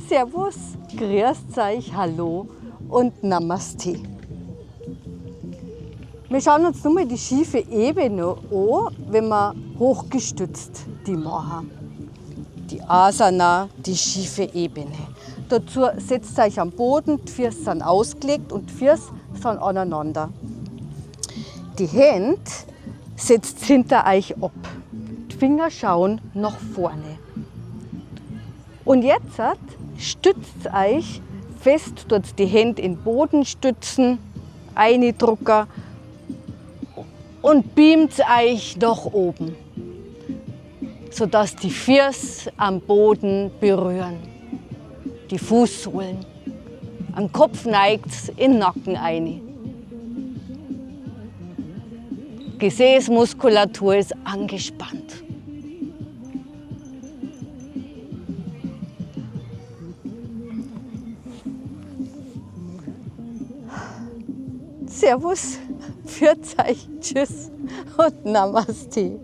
Servus, grüßt euch, hallo und Namaste. Wir schauen uns nun mal die schiefe Ebene an, wenn wir hochgestützt die machen. Die Asana, die schiefe Ebene. Dazu setzt euch am Boden, die Füße sind ausgelegt und die Füße sind aneinander. Die Hände setzt hinter euch ab. Die Finger schauen nach vorne. Und jetzt stützt euch fest, dort die Hände in den Boden stützen, eindrucken und beamt euch nach oben, sodass die Füße am Boden berühren, die Fußsohlen. Am Kopf neigt in den Nacken ein. Gesäßmuskulatur ist angespannt. Servus, pfiat euch, tschüss und Namaste.